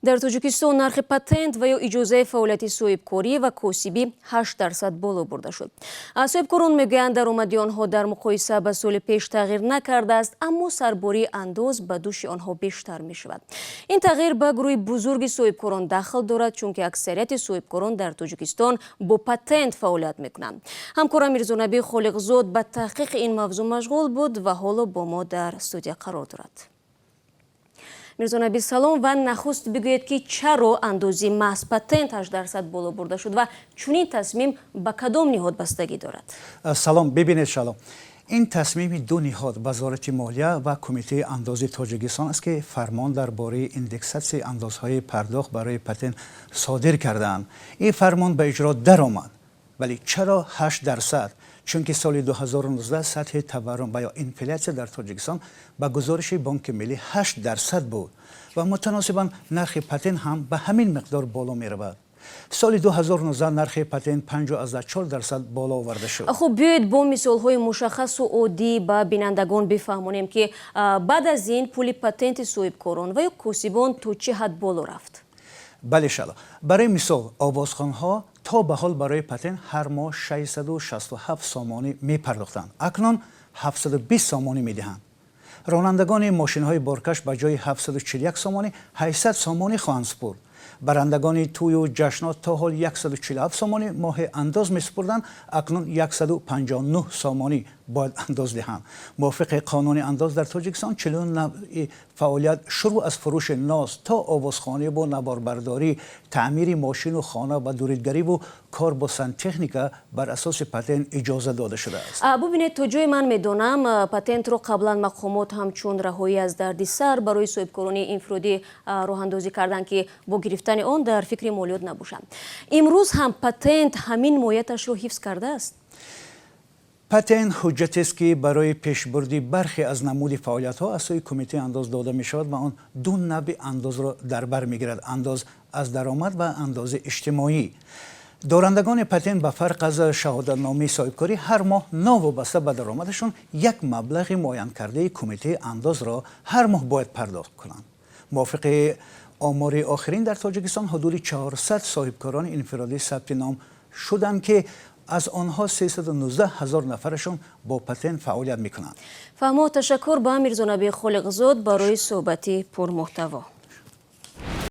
Дар Тоҷикистон нархи патент ва ё иҷозаи фаъолияти соҳибкорӣ ва косибӣ 8% боло бурда шуд. Соҳибкорон мегӯянд, даромади онҳо дар муқоиса ба соли пеш тағйир накардааст, аммо сарбории андоз ба дӯши онҳо бештар мешавад. Ин тағйир ба гурӯҳи бузурги соҳибкорон дахл дорад, чунки аксарияти соҳибкорон дар Тоҷикистон бо патент фаъолият мекунанд. Ҳамкорам Мирзонабӣ Холиқзод ба таҳқиқи ин мавзӯъ машғул буд ва ҳоло бо мо дар студия қарор дорад. Мирзонаби, салом, ва нахуст бигӯед, ки чаро андози маҳз патент 8% боло бурда шуд ва чунин тасмим ба кадом ниҳод бастагӣ дорад? Салом. Бибинед, Шалом, ин тасмими ду ниҳод, Вазорати молия ва Кумитаи андози Тоҷикистон аст, ки фармон дар бораи индексатсияи андозҳои пардохт барои патент содир кардаанд. Ин фармон ба иҷро даромад, вале чаро 8%? Чунки соли 2019 сатҳи таваррум ва ё инфлятсия дар Тоҷикистон ба гузориши Бонки Миллӣ 8% буд ва мутаносибан нархи патент ҳам ба ҳамин миқдор боло меравад. Соли 2019 нархи патент 5,4% боло оварда шуд. Хуб, биёед бо мисолҳои мушаххасу оддӣ ба бинандагон бифаҳмонем, ки баъд аз ин пули патенти соҳибкорон ва ё косибон то чӣ ҳад боло рафт. Бале, Шало, барои мисол, овозхонҳо то ба ҳол барои патент ҳар моҳ 667 сомонӣ мепардохтанд, акнун 720 сомонӣ медиҳанд. Ронандагони мошинҳои боркаш ба ҷои 741 сомонӣ 800 сомонӣ хоҳанд супурд. Барандагони тӯю ҷашнҳо то ҳол 147 сомонӣ моҳе андоз месупурданд, акнун 159 сомонӣ бояд андоз диҳанд. Мувофиқи қонуни андоз, дар Тоҷикистон 49 навъи фаъолият, шурӯъ аз фурӯши ноз то овозхониву наворбардорӣ, таъмири мошину хона ва дуридгариву кор бо сантехника, бар асоси патент иҷоза дода шудааст. Бубинед, то ҷое ман медонам, патентро қаблан мақомот ҳамчун раҳоӣ аз дарди сар барои соҳибкорони инфиродӣ роҳандозӣ карданд, ки бо гирифтани он дар фикри молиёт набошанд. Имрӯз ҳам патент ҳамин моҳияташро ҳифз кардааст? Патент ҳуҷҷатест, ки барои пешбурди бархе аз намуди фаъолиятҳо аз сӯи Кумитаи андоз дода мешавад ва он ду навъи андозро дар бар мегирад: андоз аз даромад ва андози иҷтимоӣ. Дорандагони патент, ба фарқ аз шаҳодатномаи соҳибкорӣ, ҳар моҳ новобаста ба даромадашон як маблағи муайянкардаи Кумитаи андозро ҳар моҳ бояд пардохт кунанд. Мувофиқи омори охирин, дар Тоҷикистон ҳудуди 400 соҳибкорони инфиродӣ сабти ном шуданд, ки аз онҳо 319 ҳазор нафарашон бо патент фаъолият мекунанд. Фаҳмо, ташаккур ба Мирзонаби Холиқзод барои суҳбати пурмуҳтаво.